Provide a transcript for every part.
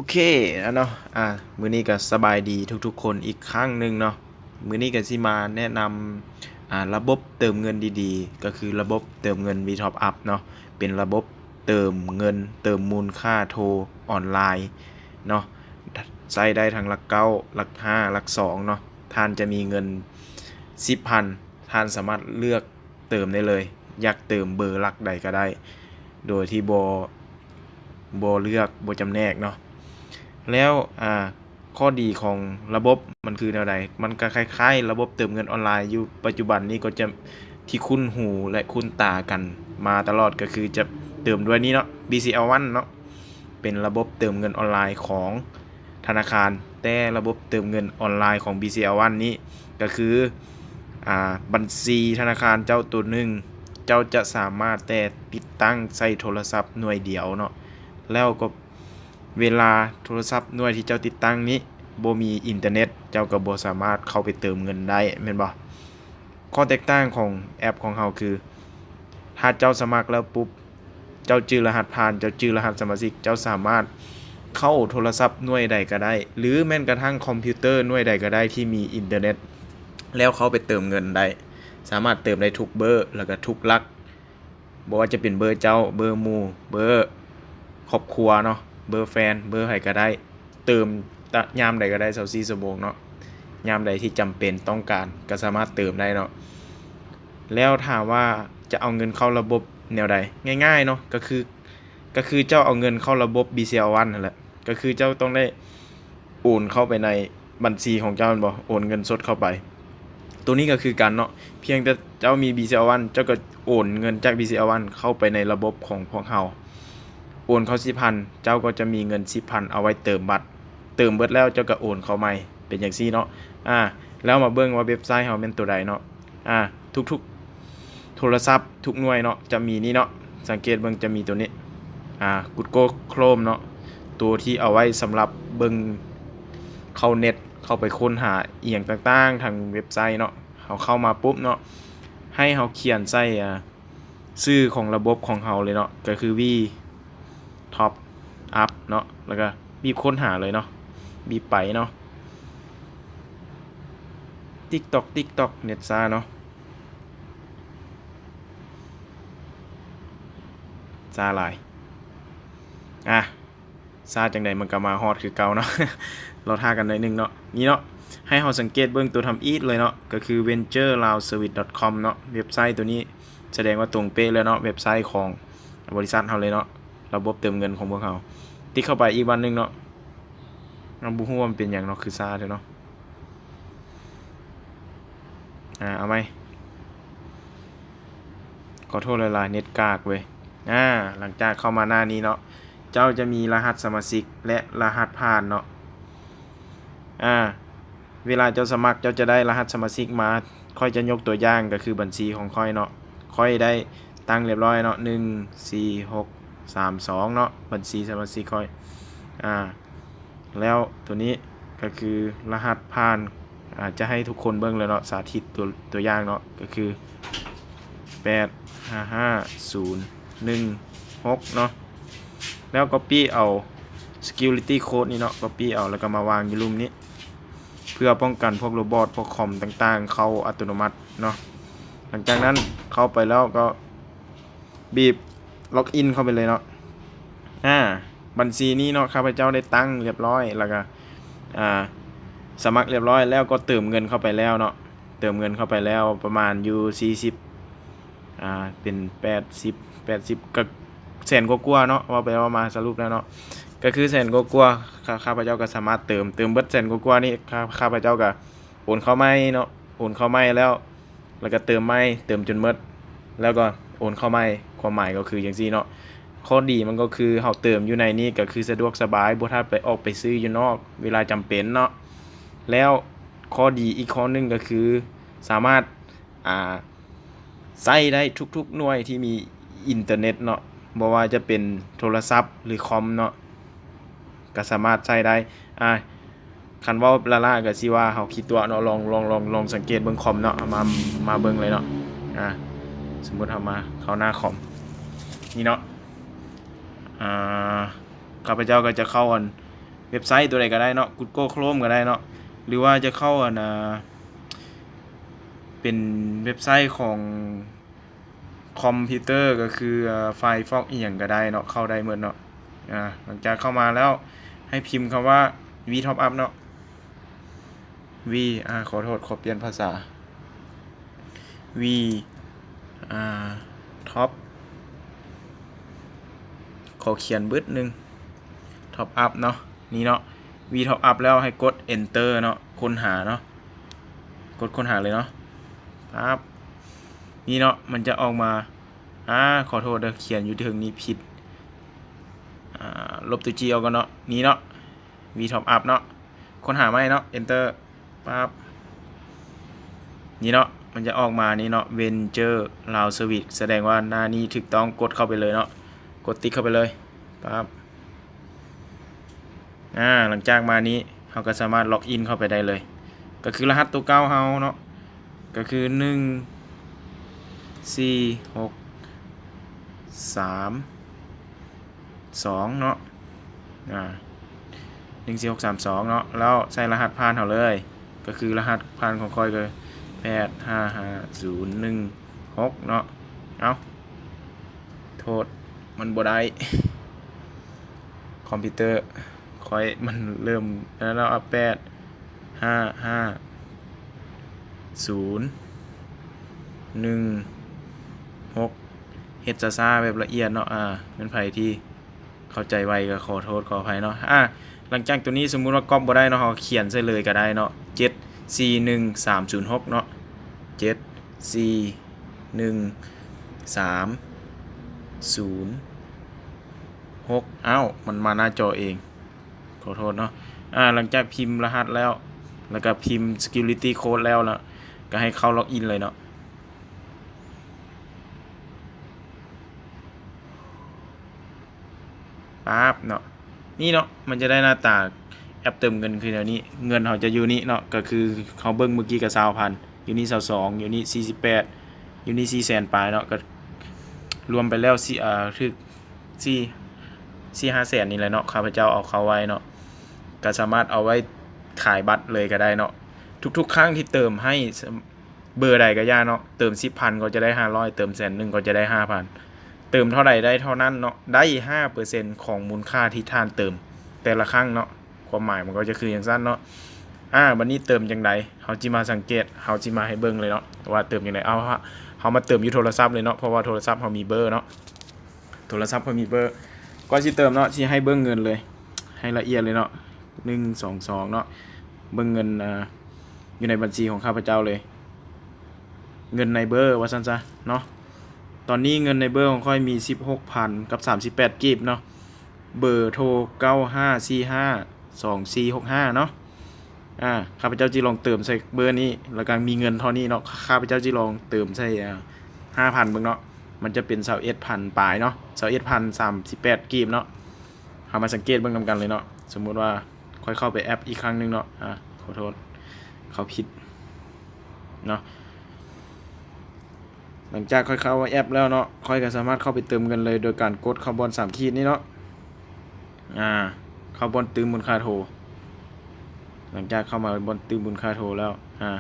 ໂອເຄແລ້ວເນາະ ອ່າ ມື້ນີ້ກໍສະບາຍດີທຸກໆຄົນອີກຄັ້ງໜຶ່ງເນາະ. ມື້ນີ້ກໍຊິມາແນະນຳ ອ່າ ລະບົບເຕີມເງິນດີໆ ກໍຄືລະບົບເຕີມເງິນ V Top Up ເນາະ, ເປັນລະບົບເຕີມເງິນ ເຕີມມູນຄ່າໂທອອນລາຍເນາະ, ໃຊ້ໄດ້ທັງຫຼັກເກົ້າ ຫຼັກຫ້າ ຫຼັກສອງເນາະ. ທ່ານຈະມີເງິນສິບພັນ ທ່ານສາມາດເລືອກເຕີມໄດ້ເລີຍ, ຢາກເຕີມເບີຫຼັກໃດກໍໄດ້ ໂດຍທີ່ບໍ່ ບໍ່ເລືອກ ບໍ່ຈຳແນກເນາະ. ແລ້ວ ອ່າ ຂໍ້ດີຂອງລະບົບມັນຄືແນວໃດ? ມັນກໍຄ້າຍໆລະບົບເຕີມເງິນອອນລາຍຢູ່ປັດຈຸບັນນີ້ ກໍຈະທີ່ຄຸ້ນຫູ ແລະ ຄຸ້ນຕາກັນມາຕະຫຼອດ ກໍຄືຈະເຕີມດ້ວຍນີ້ເນາະ BCL One ເນາະ, ເປັນລະບົບເຕີມເງິນອອນລາຍຂອງ ທະນາຄານ, ແຕ່ລະບົບເຕີມເງິນອອນລາຍຂອງ BCL One ນີ້ ກໍຄື ອ່າ ບັນຊີທະນາຄານເຈົ້າໂຕໜຶ່ງ, ເຈົ້າຈະສາມາດແຕ່ຕິດຕັ້ງໃສ່ໂທລະສັບໜ່ວຍດຽວເນາະ, ແລ້ວກໍເວລາໂທລະສັບໜ່ວຍທີ່ເຈົ້າຕິດຕັ້ງນີ້ບໍ່ມີອິນເຕີເນັດ, ເຈົ້າກໍບໍ່ສາມາດເຂົ້າໄປເຕີມເງິນໄດ້ ແມ່ນບໍ່? ຂໍ້ແຕກຕ່າງຂອງແອັບຂອງເຮົາຄື ຖ້າເຈົ້າສະໝັກແລ້ວປຸບ, ເຈົ້າຈື່ລະຫັດຜ່ານ, ເຈົ້າຈື່ລະຫັດສະມາຊິກ, ເຈົ້າສາມາດເຂົ້າໂທລະສັບໜ່ວຍໃດກໍໄດ້ ຫຼື ແມ່ນກະທັ່ງຄອມພິວເຕີໜ່ວຍໃດກໍໄດ້ທີ່ມີອິນເຕີເນັດ, ແລ້ວເຂົ້າໄປເຕີມເງິນໄດ້. ສາມາດເຕີມໄດ້ທຸກເບີ ແລ້ວກະທຸກຫຼັກ, ບໍ່ວ່າຈະເປັນເບີເຈົ້າ, ເບີໝູ່, ເບີຄອບຄົວເນາະ, ເບີແຟນ, ເບີໃຜກໍໄດ້. ເຕີມຕະ ຍາມໃດກໍໄດ້ ຊາວສີ່ຊົ່ວໂມງເນາະ, ຍາມໃດທີ່ຈຳເປັນຕ້ອງການກໍສາມາດເຕີມໄດ້ເນາະ. ແລ້ວຖາມວ່າຈະເອົາເງິນເຂົ້າລະບົບແນວໃດ? ງ່າຍໆເນາະ, ກໍຄື ກໍຄືເຈົ້າເອົາເງິນເຂົ້າລະບົບ BCL One ຫັ້ນແຫຼະ, ກໍຄືເຈົ້າຕ້ອງໄດ້ໂອນເຂົ້າໄປໃນບັນຊີຂອງເຈົ້າແມ່ນບໍ່? ໂອນເງິນສົດເຂົ້າໄປ. ໂຕນີ້ກໍຄືກັນເນາະ, ພຽງແຕ່ເຈົ້າມີ BCL One ເຈົ້າກໍໂອນເງິນຈາກ BCL One ເຂົ້າໄປໃນລະບົບຂອງພວກເຮົາ. ໂອນເຂົ້າສິບພັນ ເຈົ້າກໍຈະມີເງິນສິບພັນເອົາໄວ້ເຕີມບັດ, ເຕີມເບິດແລ້ວເຈົ້າກໍໂອນເຂົ້າໃໝ່, ເປັນຈັ່ງຊີ້ເນາະ. ອາ ແລ້ວມາເບິ່ງວ່າເວັບໄຊເຮົາແມ່ນໂຕໃດເນາະ. ອາ ທຸກໆໂທລະສັບທຸກໜ່ວຍເນາະ ຈະມີນີ້ເນາະ, ສັງເກດເບິ່ງຈະມີໂຕນີ້ ອາ Google Chrome ເນາະ, ໂຕທີ່ເອົາໄວ້ສຳລັບເບິ່ງ ເຂົ້າເນັດ ເຂົ້າໄປຄົ້ນຫາອີ່ຫຍັງຕ່າງໆທາງເວັບໄຊເນາະ. ເຮົາເຂົ້າມາປຸບເນາະ ໃຫ້ເຮົາຂຽນໃສ່ ອາ ຊື່ຂອງລະບົບຂອງເຮົາເລີຍເນາະ, ກໍຄື V Top Up ເນາະ, ແລ້ວກໍບີບຄົ້ນຫາເລີຍເນາະ, ບີບໄປເນາະ. ຕິກຕອກ ຕິກຕອກ ເນັດຊ້າເນາະ, ຊ້າຫຼາຍ. ອາ ຊ້າຈັ່ງໃດມັນກໍມາຮອດຄືເກົ່າເນາະ, ລໍຖ້າກັນໜ້ອຍໜຶ່ງເນາະ. ນີ້ເນາະ ໃຫ້ເຮົາສັງເກດເບິ່ງຕົວທຳອິດເລີຍເນາະ, ກໍຄື venture lao service dot com ເນາະ. ເວັບໄຊໂຕນີ້ສະແດງວ່າຕົງເປະເລີຍເນາະ, ເວັບໄຊຂອງບໍລິສັດເຮົາເລີຍເນາະ, ລະບົບເຕີມເງິນຂອງພວກເຮົາ. ຕິດເຂົ້າໄປອີກບາດໜຶ່ງເນາະ. ເຮົາບໍ່ຮູ້ວ່າມັນເປັນຫຍັງເນາະ, ຄືຊ້າແທ້ເນາະ. ອາ ເອົາໃໝ່, ຂໍໂທດຫຼາຍໆ ເນັດກາກເວີຍ. ອາ ຫຼັງຈາກເຂົ້າມາໜ້ານີ້ເນາະ, ເຈົ້າຈະມີລະຫັດສະມາຊິກ ແລະ ລະຫັດຜ່ານເນາະ. ອາ ເວລາເຈົ້າສະໝັກ ເຈົ້າຈະໄດ້ລະຫັດສະມາຊິກມາ. ຂ້ອຍຈະຍົກຕົວຢ່າງ ກໍຄືບັນຊີຂອງຂ້ອຍເນາະ, ຂ້ອຍໄດ້ຕັ້ງລຽບຮ້ອຍເນາະ, ໜຶ່ງ ສີ່ ຫົກ ສາມ ສອງ ເນາະ, ບັນຊີສະມາຊິກຂ້ອຍ. ອາ ແລ້ວໂຕນີ້ກໍຄືລະຫັດຜ່ານ, ອາ ຈະໃຫ້ທຸກຄົນເບິ່ງເລີຍເນາະ, ສາທິດຕົວ ຕົວຢ່າງເນາະ, ກໍຄື ແປດ ຫ້າ ຫ້າ ສູນ ໜຶ່ງ ຫົກ ເນາະ. ແລ້ວ copy ເອົາ security code ນີ້ເນາະ, copy ເອົາ ແລ້ວກໍມາວາງຢູ່ລຸ່ມນີ້ ເພື່ອປ້ອງກັນພວກໂຣບອດ ພວກຄອມຕ່າງໆເຂົ້າອັດຕະໂນມັດເນາະ. ຫຼັງຈາກນັ້ນເຂົ້າໄປແລ້ວກໍ ບີບ log in ເຂົ້າໄປເລີຍເນາະ. ອາ ບັນຊີນີ້ເນາະ ຂ້າພະເຈົ້າໄດ້ຕັ້ງລຽບຮ້ອຍ ແລ້ວກໍ ອາ ສະໝັກລຽບຮ້ອຍ ແລ້ວກໍເຕີມເງິນເຂົ້າໄປແລ້ວເນາະ, ເຕີມເງິນເຂົ້າໄປແລ້ວປະມານຢູ່ສີ່ສິບ ອາ ເປັນແປດສິບ ແປດສິບ ກໍແສນກວ່າໆເນາະ, ເວົ້າໄປເວົ້າມາສະຫຼຸບແລ້ວເນາະ ກໍຄືແສນກວ່າໆ. ຂ້າ ຂ້າພະເຈົ້າກໍສາມາດເຕີມ ເຕີມເບິດແສນກວ່າໆນີ້ ຂ້າ ຂ້າພະເຈົ້າກໍໂອນເຂົ້າໃໝ່ເນາະ, ໂອນເຂົ້າໃໝ່ແລ້ວ ແລ້ວກໍເຕີມໃໝ່ ເຕີມຈົນໝົດ ແລ້ວກໍໂອນເຂົ້າໃໝ່. ຄວາມໝາຍກໍຄືຈັ່ງຊີ້ເນາະ. ຂໍ້ດີມັນກໍຄືເຮົາເຕີມຢູ່ໃນນີ້ກໍຄືສະດວກສະບາຍ, ບໍ່ຕ້ອງໄປອອກໄປຊື້ຢູ່ນອກເວລາຈຳເປັນເນາະ. ແລ້ວຂໍ້ດີອີກຂໍ້ໜຶ່ງກໍຄືສາມາດ ອ່າ ໃຊ້ໄດ້ທຸກໆໜ່ວຍທີ່ມີອິນເຕີເນັດເນາະ, ບໍ່ວ່າຈະເປັນໂທລະສັບ ຫຼື ຄອມເນາະ ກໍສາມາດໃຊ້ໄດ້. ອາ ຄັນເວົ້າລ້າໆກໍຊິວ່າເຮົາຂີ້ຕົວະເນາະ, ລອງ ລອງ ລອງ ລອງສັງເກດເບິ່ງຄອມເນາະ, ເຮົາມາ ມາເບິ່ງເລີຍເນາະ. ອາ ສົມມຸດເຮົາມາເຂົ້າໜ້າຄອມນີ້ເນາະ, ອາ ຂ້າພະເຈົ້າກໍຈະເຂົ້າອັນ ເວັບໄຊຕົວໃດກໍໄດ້ເນາະ Google Chrome ກໍໄດ້ເນາະ ຫຼືວ່າຈະເຂົ້າ ອັນ ອ່າ ເປັນເວັບໄຊຂອງຄອມພິວເຕີ ກໍຄື ອ່າ Firefox ອີ່ຫຍັງກໍໄດ້ເນາະ ເຂົ້າໄດ້ໝົດເນາະ. ອາ ຫຼັງຈາກເຂົ້າມາແລ້ວ ໃຫ້ພິມຄຳວ່າ V Top Up ເນາະ. ວີ ອາ ຂໍໂທດ ຂໍປ່ຽນພາສາ ວີ ອາ ທັອບ ຂໍຂຽນບຶດໜຶ່ງ ທັອບອັບເນາະ ນີ້ເນາະ ວີທັອບອັບ ແລ້ວໃຫ້ກົດ Enter ເນາະ ຄົ້ນຫາເນາະ ກົດຄົ້ນຫາເລີຍເນາະ ປັບ ນີ້ເນາະ ມັນຈະອອກມາ ອາ ຂໍໂທດເດີ ຂຽນຢູ່ເທິງນີ້ຜິດ ອາ ລົບຕົວ G ອອກກ່ອນເນາະ ນີ້ເນາະ ວີທັອບອັບ ເນາະ ຄົ້ນຫາໃໝ່ເນາະ Enter ປັບ ນີ້ເນາະ ມັນຈະອອກມານີ້ເນາະ Venture Cloud Service ສະແດງວ່າໜ້ານີ້ຖືກຕ້ອງ ກົດເຂົ້າໄປເລີຍເນາະ ກົດຕິກເຂົ້າໄປເລີຍ ປັບ ອາ ຫຼັງຈາກມານີ້ ເຮົາກໍສາມາດ log in ເຂົ້າໄປໄດ້ເລີຍ ກໍຄືລະຫັດຕົວເກົ່າເຮົາເນາະ ກໍຄື ໜຶ່ງ ສີ່ ຫົກ ສາມ ສອງ ເນາະ ອາ ໜຶ່ງ ສີ່ ຫົກ ສາມ ສອງ ເນາະ ແລ້ວໃສ່ລະຫັດຜ່ານເຮົາເລີຍ ກໍຄືລະຫັດຜ່ານຂອງຂ້ອຍກໍ ແປດ ຫ້າ ຫ້າ ສູນ ໜຶ່ງ ຫົກ ເນາະ ເອົ້າ ໂທດ ມັນບໍ່ໄດ້ ຄອມພິວເຕີຂ້ອຍມັນເລີ່ມອັນນັ້ນແລ້ວ ອາ ແປດ ຫ້າ ຫ້າ ສູນ ໜຶ່ງ ຫົກ ເຮັດຊ້າໆ ແບບລະອຽດເນາະ ອາ ແມ່ນໃຜທີ່ເຂົ້າໃຈໄວກໍຂໍໂທດຂໍອະໄພເນາະ ອາ ຫຼັງຈາກຕົວນີ້ສົມມຸດວ່າກັອບບໍ່ໄດ້ເນາະ ເຮົາຂຽນໃສ່ເລີຍກໍໄດ້ເນາະ ເຈັດ ສີ່ ໜຶ່ງ ສາມ ສູນ ຫົກ ເນາະ ເຈັດ ສີ່ ໜຶ່ງ ສາມ ສູນ ຫົກ ອ້າວ ມັນມາໜ້າຈໍເອງ ຂໍໂທດເນາະ ອາ ຫຼັງຈາກພິມລະຫັດແລ້ວ ແລ້ວກໍພິມ security code ແລ້ວ ແລ້ວກໍໃຫ້ເຂົ້າ log in ເລີຍເນາະ ປັບເນາະ ນີ້ເນາະ ມັນຈະໄດ້ໜ້າຕາແອັບເຕີມເງິນຄືແນວນີ້ ເງິນເຮົາຈະຢູ່ນີ້ເນາະ ກໍຄືເຮົາເບິ່ງມື້ກີ້ກໍຊາວພັນ ຢູ່ນີ້ຊາວສອງ ຢູ່ນີ້ສີ່ສິບແປດ ຢູ່ນີ້ສີ່ແສນປາຍເນາະ ກໍລວມໄປແລ້ວ ຊິ ເອີ ຖືກ ສີ່ ສີ່ຫ້າແສນນີ້ແຫຼະເນາະ ຂ້າພະເຈົ້າເອົາເຂົ້າໄວ້ເນາະ ກໍສາມາດເອົາໄວ້ຂາຍບັດເລີຍກໍໄດ້ເນາະ ທຸກໆຄັ້ງທີ່ເຕີມໃຫ້ ເບີໃດກໍຢ່າເນາະ ເຕີມສິບພັນກໍຈະໄດ້ຫ້າຮ້ອຍ ເຕີມແສນໜຶ່ງກໍຈະໄດ້ຫ້າພັນ ເຕີມເທົ່າໃດໄດ້ເທົ່ານັ້ນເນາະ ໄດ້ຫ້າເປີເຊັນຂອງມູນຄ່າທີ່ທ່ານເຕີມແຕ່ລະຄັ້ງເນາະ ຄວາມໝາຍມັນກໍຈະຄືຈັ່ງຊັ້ນເນາະ ອາ ບັດນີ້ເຕີມຈັ່ງໃດ ເຮົາຊິມາສັງເກດ ເຮົາຊິມາໃຫ້ເບິ່ງເລີຍເນາະ ວ່າເຕີມຈັ່ງໃດ ເອົາ ເຮົາມາເຕີມຢູ່ໂທລະສັບເລີຍເນາະ ເພາະວ່າໂທລະສັບເຮົາມີເບີເນາະ ໂທລະສັບຂ້ອຍມີເບີ ກ່ອນຊິເຕີມເນາະ ຊິໃຫ້ເບິ່ງເງິນເລີຍ ໃຫ້ລະອຽດເລີຍເນາະ ໜຶ່ງ ສອງ ສອງ ເນາະ ເບິ່ງເງິນ ອ່າ ຢູ່ໃນບັນຊີຂອງຂ້າພະເຈົ້າເລີຍ ເງິນໃນເບີວ່າຊັ້ນຊະເນາະ ຕອນນີ້ເງິນໃນເບີຂອງຂ້ອຍມີສິບຫົກພັນກັບສາມສິບແປດກີບເນາະ ເບີໂທ ເກົ້າຫ້າສີ່ຫ້າສອງສີ່ຫົກຫ້າ ເນາະ ອາ ຂ້າພະເຈົ້າຊິລອງເຕີມໃສ່ເບີນີ້ ແລ້ວກໍມີເງິນເທົ່ານີ້ເນາະ ຂ້າພະເຈົ້າຊິລອງເຕີມໃສ່ ອາ ຫ້າພັນເບິ່ງເນາະ ມັນຈະເປັນຊາວເອັດພັນປາຍເນາະ ຊາວເອັດພັນສາມສິບແປດກີບເນາະ ເຮົາມາສັງເກດເບິ່ງນຳກັນເລີຍເນາະ ສົມມຸດວ່າຂ້ອຍເຂົ້າໄປແອັບອີກຄັ້ງໜຶ່ງເນາະ ອາ ຂໍໂທດ ເຂົ້າຜິດເນາະ ຫຼັງຈາກຂ້ອຍເຂົ້າແອັບແລ້ວເນາະ ຂ້ອຍກໍສາມາດເຂົ້າໄປເຕີມເງິນເລີຍ ໂດຍການກົດເຂົ້າບ່ອນສາມຂີດນີ້ເນາະ ອາ ເຂົ້າບ່ອນຕື່ມມູນຄ່າໂທ ຫຼັງຈາກເຂົ້າມາບ່ອນຕື່ມມູນຄ່າໂທແລ້ວ ອາ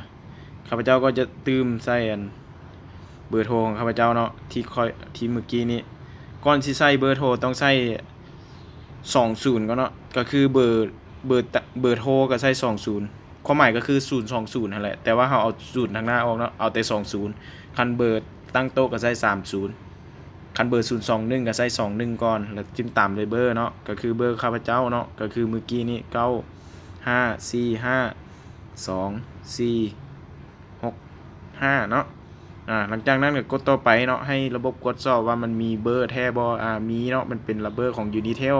ຂ້າພະເຈົ້າກໍຈະຕື່ມໃສ່ອັນເບີໂທຂອງຂ້າພະເຈົ້າເນາະ ທີ່ຂ້ອຍ ທີ່ມື້ກີ້ນີ້ ກ່ອນຊິໃສ່ເບີໂທຕ້ອງໃສ່ສອງສູນກ່ອນເນາະ ກໍຄືເບີ ເບີ ເບີໂທກໍໃສ່ສອງສູນ ຄວາມໝາຍກໍຄືສູນສອງສູນຫັ້ນແຫຼະ ແຕ່ວ່າເຮົາເອົາສູນທາງໜ້າອອກເນາະ ເອົາແຕ່ສອງສູນ ຄັນເບີຕັ້ງໂຕະກໍໃສ່ສາມສູນ ຄັນເບີສູນສອງໜຶ່ງກໍໃສ່ສອງໜຶ່ງກ່ອນ ແລ້ວຈຶ່ງຕາມດ້ວຍເບີເນາະ ກໍຄືເບີຂ້າພະເຈົ້າເນາະ ກໍຄືມື້ກີ້ນີ້ ເກົ້າຫ້າສີ່ຫ້າສອງສີ່ຫົກຫ້າເນາະ ອາ ຫຼັງຈາກນັ້ນກໍກົດຕໍ່ໄປເນາະ ໃຫ້ລະບົບກວດສອບວ່າມັນມີເບີແທ້ບໍ່ ອາ ມີເນາະ ມັນເປັນລະເບີຂອງ Unitel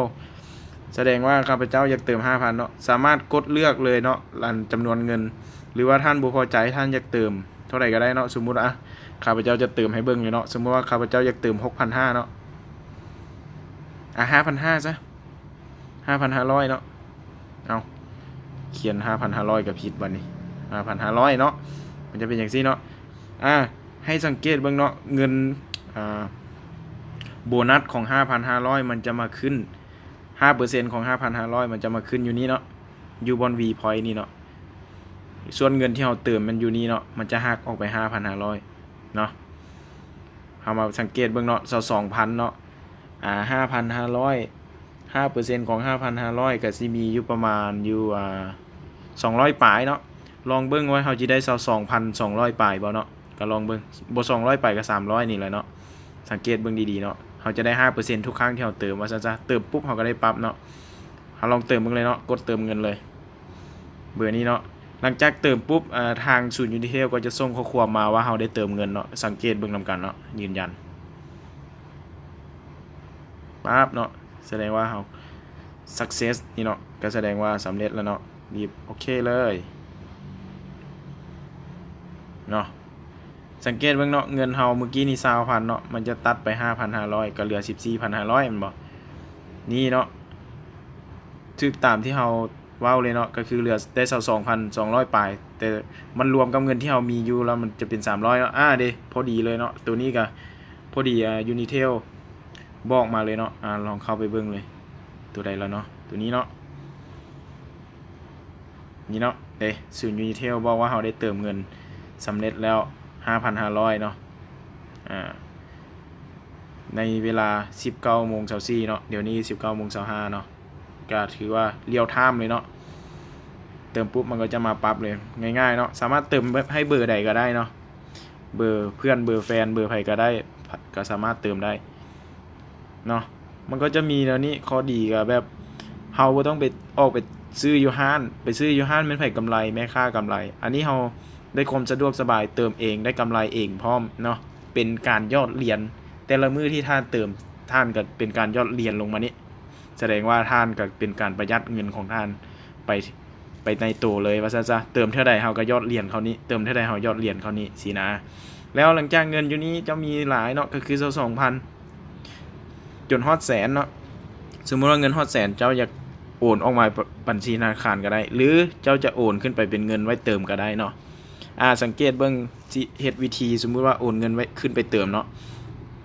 ສະແດງວ່າຂ້າພະເຈົ້າຢາກເຕີມຫ້າພັນເນາະ ສາມາດກົດເລືອກເລີຍເນາະ ອັນຈຳນວນເງິນ ຫຼືວ່າທ່ານບໍ່ພໍໃຈ ທ່ານຢາກເຕີມເທົ່າໃດກໍໄດ້ເນາະ ສົມມຸດວ່າ ອາ ຂ້າພະເຈົ້າຈະເຕີມໃຫ້ເບິ່ງເລີຍເນາະ ສົມມຸດວ່າຂ້າພະເຈົ້າຢາກເຕີມຫົກພັນຫ້າເນາະ ອາ ຫ້າພັນຫ້າຊະ ຫ້າພັນຫ້າຮ້ອຍເນາະ ເອົ້າ ຂຽນຫ້າພັນຫ້າຮ້ອຍກໍຜິດບັດນີ້ ຫ້າພັນຫ້າຮ້ອຍເນາະ ມັນຈະເປັນຈັ່ງຊີ້ເນາະ ອາ ໃຫ້ສັງເກດເບິ່ງເນາະ ເງິນ ອາ ໂບນັດຂອງຫ້າພັນຫ້າຮ້ອຍມັນຈະມາຂຶ້ນ ຫ້າເປີເຊັນຂອງຫ້າພັນຫ້າຮ້ອຍ ມັນຈະມາຂຶ້ນຢູ່ນີ້ເນາະ ຢູ່ບ່ອນ V point ນີ້ເນາະ. ສ່ວນເງິນທີ່ເຮົາເຕີມມັນຢູ່ນີ້ເນາະ ມັນຈະຫັກອອກໄປຫ້າພັນຫ້າຮ້ອຍເນາະ. ເຮົາມາສັງເກດເບິ່ງເນາະ ຊາວສອງພັນເນາະ ອາ ຫ້າພັນຫ້າຮ້ອຍ ຫ້າເປີເຊັນຂອງຫ້າພັນຫ້າຮ້ອຍ ກໍຊິມີຢູ່ປະມານຢູ່ ອາ ສອງຮ້ອຍປາຍເນາະ. ລອງເບິ່ງວ່າເຮົາຊິໄດ້ຊາວສອງພັນສອງຮ້ອຍປາຍບໍ່ເນາະ. ກໍລອງເບິ່ງ ບໍ່ສອງຮ້ອຍປາຍກໍສາມຮ້ອຍນີ້ແຫຼະເນາະ. ສັງເກດເບິ່ງດີໆເນາະ ເຮົາຈະໄດ້ຫ້າເປີເຊັນທຸກຄັ້ງທີ່ເຮົາເຕີມ ວ່າຊັ້ນຊະ. ເຕີມປຸບເຮົາກໍໄດ້ປັບເນາະ. ເຮົາລອງເຕີມເບິ່ງເລີຍເນາະ ກົດເຕີມເງິນເລີຍ ເບີນີ້ເນາະ. ຫຼັງຈາກເຕີມປຸບ ເອີ ທາງສູນ Unitel ກໍຈະສົ່ງຂໍ້ຄວາມມາວ່າເຮົາໄດ້ເຕີມເງິນເນາະ. ສັງເກດເບິ່ງນຳກັນເນາະ ຢືນຢັນ ປັບເນາະ ສະແດງວ່າເຮົາ success ນີ້ເນາະ ກໍສະແດງວ່າສຳເລັດແລ້ວເນາະ. ບີບໂອເຄເລີຍເນາະ. ສັງເກດເບິ່ງເນາະ ເງິນເຮົາມື້ກີ້ນີ້ຊາວພັນເນາະ ມັນຈະຕັດໄປຫ້າພັນຫ້າຮ້ອຍ ກໍເຫຼືອສິບສີ່ພັນຫ້າຮ້ອຍ ແມ່ນບໍ່? ນີ້ເນາະ ຖືກຕາມທີ່ເຮົາເວົ້າເລີຍເນາະ ກໍຄືເຫຼືອໄດ້ຊາວສອງພັນສອງຮ້ອຍປາຍ ແຕ່ມັນລວມກັບເງິນທີ່ເຮົາມີຢູ່ແລ້ວ ມັນຈະເປັນສາມຮ້ອຍເນາະ. ອາ ເດ້ ພໍດີເລີຍເນາະ ໂຕນີ້ກໍພໍດີ ອາ Unitel ບອກມາເລີຍເນາະ. ອາ ລອງເຂົ້າໄປເບິ່ງເລີຍ ໂຕໃດລະເນາະ ໂຕນີ້ເນາະ. ນີ້ເນາະ ເດ້ ສູນ Unitel ບອກວ່າເຮົາໄດ້ເຕີມເງິນສຳເລັດແລ້ວຫ້າພັນຫ້າຮ້ອຍເນາະ ອາ ໃນເວລາສິບເກົ້າໂມງຊາວສີ່ເນາະ. ດຽວນີ້ສິບເກົ້າໂມງຊາວຫ້າເນາະ ກໍຖືວ່າ real time ເລີຍເນາະ. ເຕີມປຸບມັນກໍຈະມາປັບເລີຍ ງ່າຍໆເນາະ. ສາມາດເຕີມໃຫ້ເບີໃດກໍໄດ້ເນາະ ເບີເພື່ອນ ເບີແຟນ ເບີໃຜກໍໄດ້ ກໍສາມາດເຕີມໄດ້ເນາະ. ມັນກໍຈະມີແນວນີ້ ຂໍ້ດີກໍແບບ ເຮົາບໍ່ຕ້ອງໄປ ອອກໄປຊື້ຢູ່ຮ້ານ ໄປຊື້ຢູ່ຮ້ານແມ່ນໃຜກຳໄລ? ແມ່ຄ້າກຳໄລ. ອັນນີ້ເຮົາໄດ້ຄວາມສະດວກສະບາຍ ເຕີມເອງ ໄດ້ກຳໄລເອງພ້ອມເນາະ ເປັນການຢອດຫຼຽນ. ແຕ່ລະມື້ທີ່ທ່ານເຕີມ ທ່ານກໍເປັນການຢອດຫຼຽນລົງມານີ້ ສະແດງວ່າທ່ານກໍເປັນການປະຢັດເງິນຂອງທ່ານໄປ ໄປໃນໂຕເລີຍ ວ່າຊັ້ນຊະ. ເຕີມເທົ່າໃດເຮົາກໍຢອດຫຼຽນເທົ່ານີ້ ເຕີມເທົ່າໃດເຮົາຢອດຫຼຽນເທົ່ານີ້ຊີ້ນະ. ແລ້ວຫຼັງຈາກເງິນຢູ່ນີ້ເຈົ້າມີຫຼາຍເນາະ ກໍຄືຊາວສອງພັນ ຈົນຮອດແສນເນາະ. ສົມມຸດວ່າເງິນຮອດແສນ ເຈົ້າຢາກໂອນອອກມາບັນຊີທະນາຄານກໍໄດ້ ຫຼື ເຈົ້າຈະໂອນຂຶ້ນໄປເປັນເງິນໄວ້ເຕີມກໍໄດ້ເນາະ. ອາ ສັງເກດເບິ່ງ ຊິເຮັດວິທີ ສົມມຸດວ່າໂອນເງິນໄວ້ ຂຶ້ນໄປເຕີມເນາະ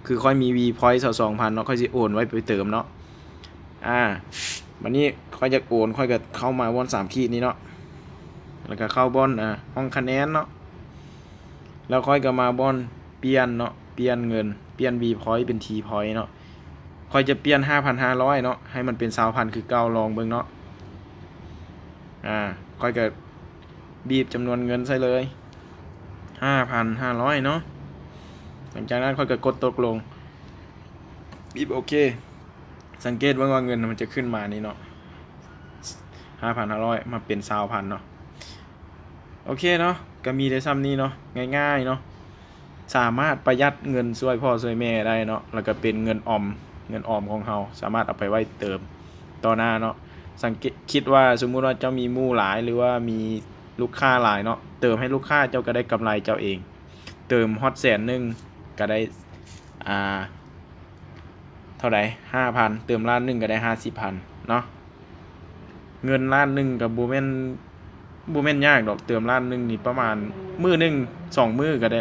ຄືຂ້ອຍມີ V point ຊາວສອງພັນເນາະ ຂ້ອຍຊິໂອນໄວ້ໄປເຕີມເນາະ. ອາ ບາດນີ້ຂ້ອຍຢາກໂອນ ຂ້ອຍກໍເຂົ້າມາບ່ອນສາມຂີດນີ້ເນາະ ແລ້ວກໍເຂົ້າບ່ອນ ອາ ຫ້ອງຄະແນນເນາະ ແລ້ວຂ້ອຍກໍມາບ່ອນປ່ຽນເນາະ ປ່ຽນເງິນ ປ່ຽນ V point ເປັນ T point ເນາະ. ຂ້ອຍຈະປ່ຽນຫ້າພັນຫ້າຮ້ອຍເນາະ ໃຫ້ມັນເປັນຊາວພັນຄືເກົ່າ ລອງເບິ່ງເນາະ. ອາ ຂ້ອຍກໍບີບຈຳນວນເງິນໃສ່ເລີຍ ຫ້າພັນຫ້າຮ້ອຍເນາະ. ຫຼັງຈາກນັ້ນຂ້ອຍກໍກົດຕົກລົງ ບີບໂອເຄ. ສັງເກດເບິ່ງວ່າເງິນມັນຈະຂຶ້ນມານີ້ເນາະ ຫ້າພັນຫ້າຮ້ອຍ ມາເປັນຊາວພັນເນາະ. ໂອເຄເນາະ ກໍມີໄດ້ຊ່ຳນີ້ເນາະ ງ່າຍໆເນາະ. ສາມາດປະຢັດເງິນຊ່ວຍພໍ່ຊ່ວຍແມ່ໄດ້ເນາະ ແລ້ວກໍເປັນເງິນອອມ ເງິນອອມຂອງເຮົາ ສາມາດເອົາໄປໄວ້ເຕີມຕໍ່ໜ້າເນາະ. ສັງເກດ ຄິດວ່າສົມມຸດວ່າເຈົ້າມີໝູ່ຫຼາຍ ຫຼືວ່າມີລູກຄ້າຫຼາຍເນາະ ເຕີມໃຫ້ລູກຄ້າ ເຈົ້າກໍໄດ້ກຳໄລເຈົ້າເອງ. ເຕີມຮອດແສນໜຶ່ງກໍໄດ້ ອາ ເທົ່າໃດ ຫ້າພັນ ເຕີມລ້ານໜຶ່ງກໍໄດ້ຫ້າສິບພັນເນາະ. ເງິນລ້ານໜຶ່ງກໍບໍ່ແມ່ນ ບໍ່ແມ່ນຍາກດອກ ເຕີມລ້ານໜຶ່ງນີ້ປະມານມື້ໜຶ່ງສອງມື້ກໍໄດ້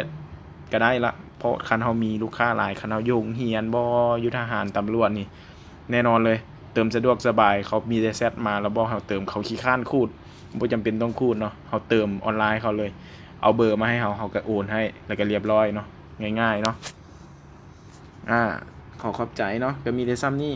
ກໍໄດ້ລະ. ເພາະຄັນເຮົາມີລູກຄ້າຫຼາຍ ຄັນເຮົາຢູ່ໂຮງຮຽນບໍ ຢູ່ທະຫານ ຕຳຫຼວດນີ້ ແນ່ນອນເລີຍ ເຕີມສະດວກສະບາຍ. ເຂົາມີແຕ່ແຊັດມາແລ້ວບອກເຮົາເຕີມ ເຂົາຂີ້ຄ້ານຂູດ ບໍ່ຈຳເປັນຕ້ອງຂູດເນາະ ເຮົາຕີມອອນລາຍເຂົາເລີຍ ເອົາເບີມາໃຫ້ເຮົາ ເຮົາກໍໂອນໃຫ້ ແລ້ວກໍລຽບຮ້ອຍເນາະ ງ່າຍໆເນາະ. ອາ ຂໍຂອບໃຈເນາະ ກໍມີແຕ່ຊ່ຳນີ້